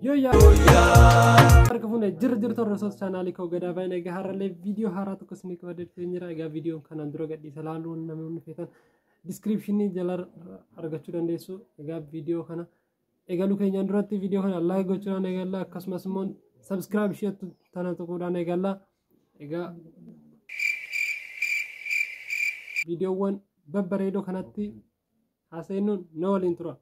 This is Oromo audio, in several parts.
Yo yaa harka fuune jirra jirtu hordoftoota chaanaalii koo Gadaa Baay'ina. Egaa har'allee viidiyoo haaraa tokko isinii qabadhee jira. Egaa viidiyoon kanaan dura gadhiisa laaluun namoonni feetan diskiripshinii jala argachuu dandeessu. Egaa viidiyoo kana eegaluu keenyaan duratti viidiyoo kana like gochuudhaan eegalla, akkasumas immoo subscribe isheetu tana tuquudhaan eegalla. Egaa viidiyoowwan babbareedoo kanatti haasa'innuun na waliin tura.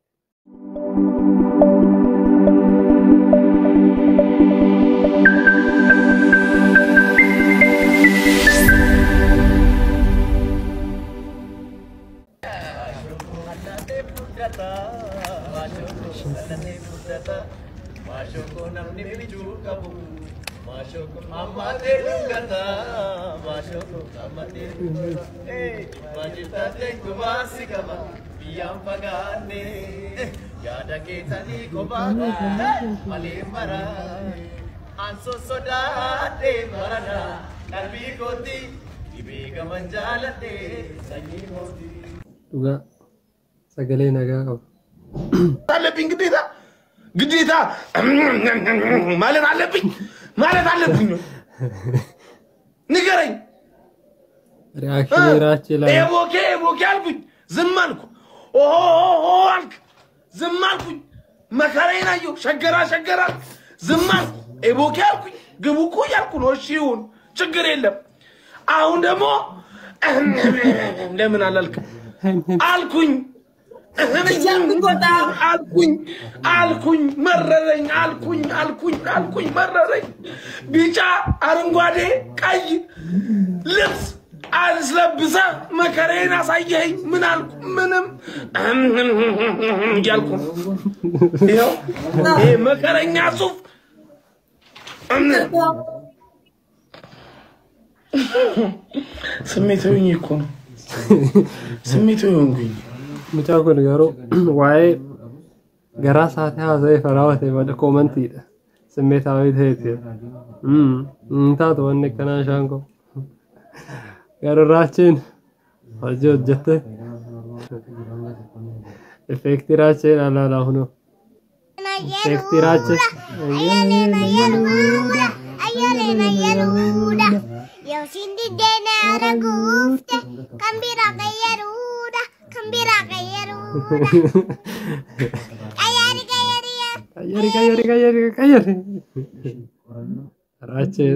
Dhugaa sagalee nagaa qaba. አለብኝ ግዴታ ግዴታ ማለት አለብኝ ማለት አለብኝ። ንገረኝ። Reakshinii raachii ilaalu. ኤቦኬ ኤቦኬ አልኩኝ፣ ዝም አልኩ። ኦሆ አልክ፣ ዝም አልኩኝ። መከራዬን አየሁ። ሸገራ ሸገራ አልክ፣ ዝም አልኩ። ኤቦኬ አልኩኝ፣ ግቡ እኮ እያልኩ ነው። እሺ ይሁን፣ ችግር የለም። አሁን ደግሞ ለምን አላልክም አልኩኝ አልኩኝ አልኩኝ መረረኝ አልኩኝ አልኩኝ አልኩኝ መረረኝ። ቢጫ አረንጓዴ ቀይ ልብስ አስለብሰ መከራዬን አሳየኸኝ። ምን አልኩ? ምንም እያልኩ ነው። ይኸው ይሄ መከረኛ ሱፍ ስሜታዊ ሆኜ እኮ ነው። ስሜታዊ ሆንኩኝ። Mucaan kun garuu waa'ee garaa isaatii haasa'ee raawwate malee koomentiidha. Simmeetaawii ta'eeti. Hin taatu wanni akkanaa ishaan kun. Garuu raachiin hojii hojjette. Effeektii raachee ilaalaa kunoo. Effeektii raachee. Qayyari qayyari qayyari qayyari. Raachee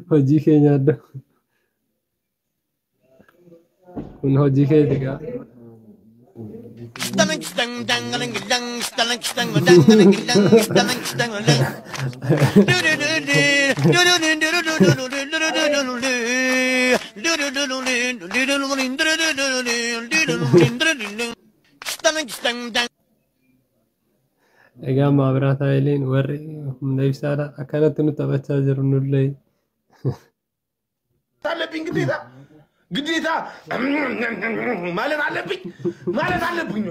hojii keenya adda. Kun hojii keeti gaa. Egaa maabiraat hayileen warri humna ibsaadha akkanatti nu taphachaa jiru nullee. አለብኝ ግዴታ ግዴታ ማለት አለብኝ ማለት አለብኝ።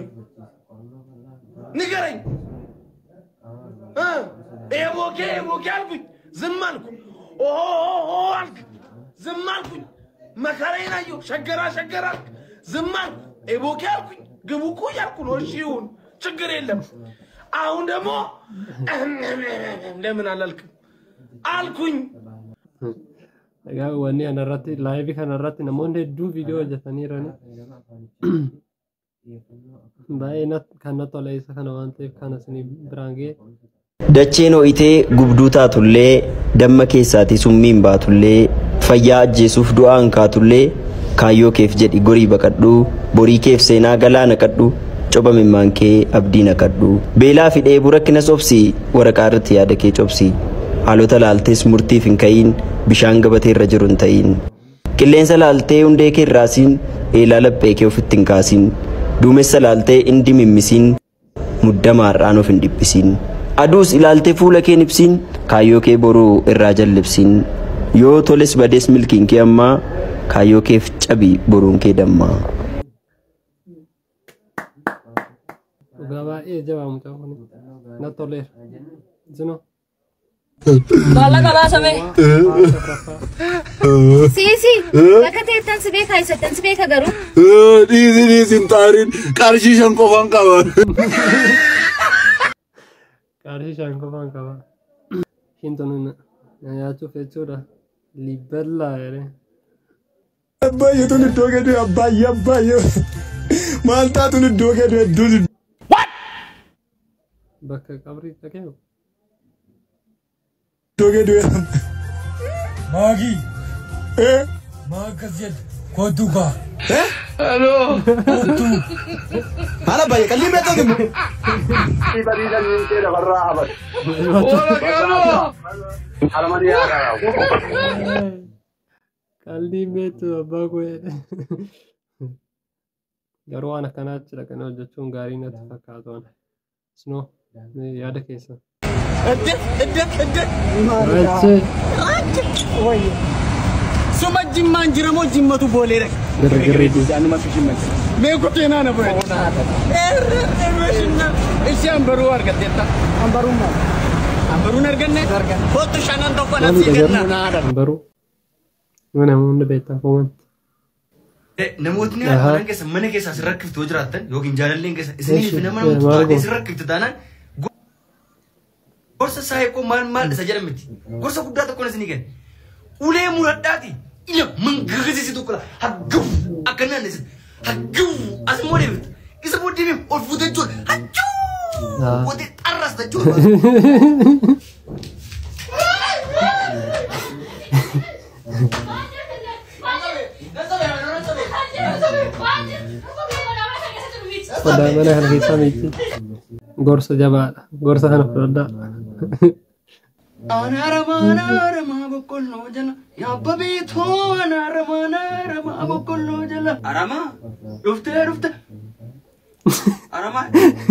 ንገረኝ። ኤቦኬ ኤቦኬ አልኩኝ፣ ዝም አልኩ። ኦሆ አልክ፣ ዝም አልኩኝ። መከራዬን አየሁ። ሸገራ ሸገራ አልክ፣ ዝም አልኩ። ኤቦኬ አልኩኝ፣ ግቡ እኮ እያልኩ ነው። እሺ ይሁን፣ ችግር የለም። አሁን ደግሞ ለምን አላልክም አልኩኝ። Egaa wanni kanarratti laayivii kanarratti namoonni hedduun viidiyoo hojjetaniirani. Baay'ee kan natti tola isa kana waan ta'eef kana isinii biraan ga'e. Dacheen ho'itee gubduu taatullee, damma keessaatii summiin baatullee, fayyaa ajjeesuuf du'aan kaatullee, kaayyoo keef jedhi gorii baqadhu, borii keef seenaa galaa naqadhu, coba mimmaan kee abdii naqadhu. Beelaa fi dheebuu rakkinas obsi, waraqaa irratti yaada kee cobsi. Haalota laaltees murtiif hin ka'iin, bishaan gabatee irra jiru hin ta'iin. Qilleensa laaltee hundee kee hin raasiin, eelaa laphee kee ofitti hin kaasiin. Duumessa laaltee indi mimmisiin, muddama har'aan of hin dhiphisiin. Aduus ilaaltee fuula kee hin ibsiin, Kaayyoo kee boruu irraa jallibsiin. Yoo toles badees milkiin kee ammaa, kaayyoo keef cabi boruun kee dammaa. Dhugaa baay'ee jabaa mucaan kun. Natti toleera. Isinoo? Maallaqa baasame. Siisi, bakka teettan si beekaa, eessattan si beeka garuu. Dhiisi dhiisi, hin xaariin, qarshii 5 qofan qaba. Qarshii 5 qofaan qaba. Ishiin tun na nyaachuuf jechuudha. Libballaa jedhee. Abbaayyeetuun iddoo gadi abbaayye abbaayye maal taatuun iddoo gadi hedduun. Bakka qabrii dhaqee Iddoo gadi. Maagii. Maa akkas jedhe kootu kaa. Kootu. Maal abbaayye qalbii beektaa gimu. Qalbii beektu abbaa koo jedhe. Garuu waan akkanaa achi dhaqanii hojjechuun gaarii natti fakkaatu ana. Isinoo yaada keessan. Raachee. Suma jimmaan jira moo jimmatu boolee dhaqe? Girgirriiti. Mee kottee naana boo'e. Ishee ambaruu argatteetta. Ambaruun maal? Ambaruun arganne? Kottu shanan tokko natti kenna. Baruu. Yoo namoonni beektan comment. Namootni mana keessa mana keessa as rakkiftu yoo jiraattan yookiin jaalalleen keessa isinii fi nama namatti Maal taatee isin rakkiftu taanaan, gorsa saayikoo maal maal isa jedhamiti. Gorsa guddaa tokkoon isinii kenna. Ulee muradhaati ila mangagasiisi tokko la haggafu akka naanneessi haggafu as immoo deebifta. Isa booddee ol fuutee jechuudha. Hachuu gootee xarras jechuudha. Sodaa mana kana keessaa miti. Gorsa jabaadha. Gorsa kana fudhadhaa. Anaarama anaarama boqqolloo jala yaabba beetoo, anaarama anaarama boqqolloo jala. Arama dhuftee dhufte. Arama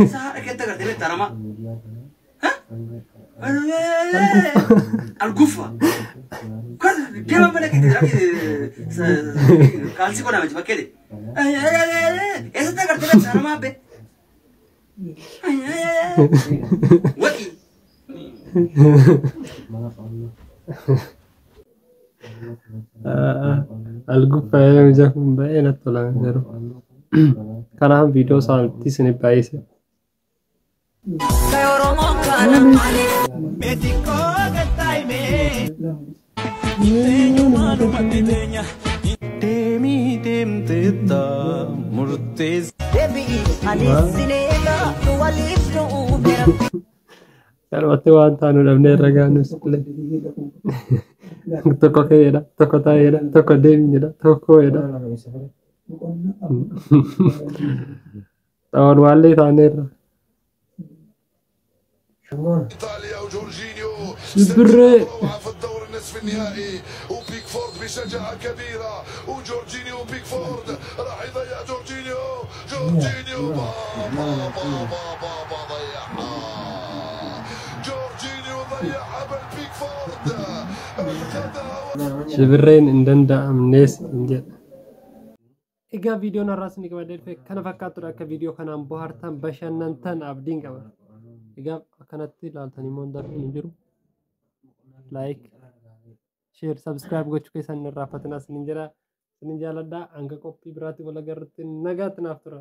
isa haadha keetti agartee beekta arama. Alguffa. Deema mana keetti kaalsii godhame bakkeeti. Eessatti agartee beekta arama abbee? Waqii. Alguffa mucaan kun baay'ee natti tola garuu. Kanaaf viidiyoo isaaniitti isin baay'ise. Deemii deemteetta murteessa. Salphatti waan taanu dhabnee irra gaanus illee. Tokko ka'eedha, tokko taa'eedha, tokko deemi jedha, tokko jedha. Xawalwaallee taaneerra. ايطاليا وجورجينيو Sibbirree. روعة في الدور النصف النهائي، وبيكفورد بشجاعة كبيرة، وجورجينيو بيكفورد راح يضيع، جورجينيو جورجينيو بابا بابا بابا ضيعها، جورجينيو ضيعها بل بيكفورد اخذها. Shimbirreen hin danda'amnes hin jedha. Egaa viidiyoon har'aas ni qabadee dhufe kana fakkaatudha. Akka viidiyoo kanaan bohaartan bashannantan abdiin qaba. Egaa akkanatti ilaaltan immoo hin darbiin hin jiru. Like, share, subscribe gochuu keessan hin irraanfatinaa isiniin jedha. Isinin jaaladha. Hanga qophii biraatti wal agarrutti nagaatti naaf tura.